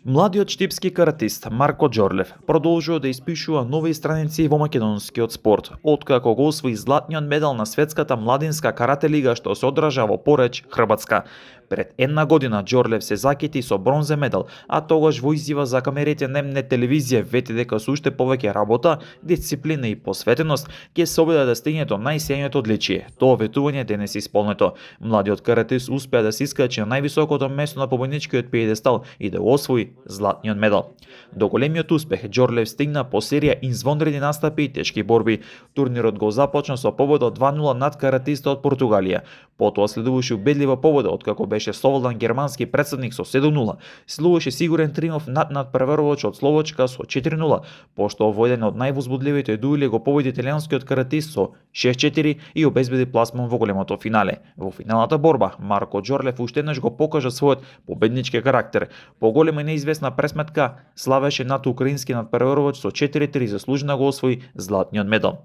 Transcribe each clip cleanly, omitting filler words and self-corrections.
Младиот штипски каратист Марко Џорлев продолжува да испишува нови страници во македонскиот спорт, откако го освои златниот медал на светската младинска карате лига што се одржа во Пореч, Хрватска. Пред една година Џорлев се закити со бронзен медал, а тогаш во изјава за камерите на МН телевизија вети дека со уште повеќе работа, дисциплина и посветеност ќе се обиде да стигне до најсејното одличие. Тоа ветување денес исполнето. Младиот каратист успеа да се искачи на највисокото место на победничкиот пиедестал и да го освои златниот медал. До големиот успех Џорлев стигна по серија извонредни настапи и тешки борби. Турнирот го започна со победа 2-0 над каратистот од Португалија. Потоа следуваше убедлива победа откако беше совладан германски претставник со 7-0. Следуваше сигурен триумф над надпреварувач од Словачка со 4-0, пошто во еден од највозбудливите дуели го победи италијанскиот каратист со 6-4 и обезбеди пласман во големото финале. Во финалната борба Марко Џорлев уште еднаш го покажа својот победнички карактер. По голема и неизвестна пресметка славеше над украински надпреварувач со 4-3 и заслужено го освои златниот медал.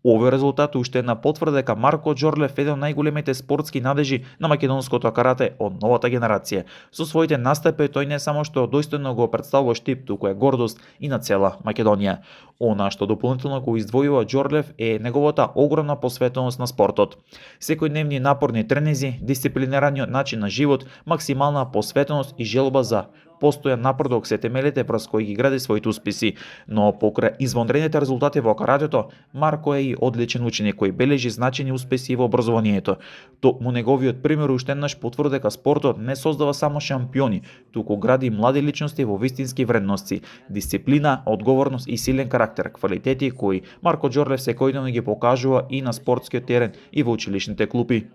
Овој резултат уште една потврда дека Марко Џорлев е еден од најголемите спортски надежи на македонското карате од новата генерација. Со своите настапи тој не само што достојно го представува Штип, туку е гордост и на цела Македонија. Она што дополнително го издвојува Џорлев е неговата огромна посветеност на спортот. Секојдневни напорни тренинзи, дисциплинираниот начин на живот, максимална посветеност и желба за постојан напредок се темелите врз кои ги гради своите успеси, но покрај извонредните резултати во каратето, Марко е и одличен ученик кој бележи значајни успеси во образованието. Токму неговиот пример уште еднаш потврди дека спортот не создава само шампиони, туку гради млади личности во вистински вредности, дисциплина, одговорност и силен карактер, квалитети кои Марко Џорлев секојдневно ги покажува и на спортскиот терен и во училишните клупи.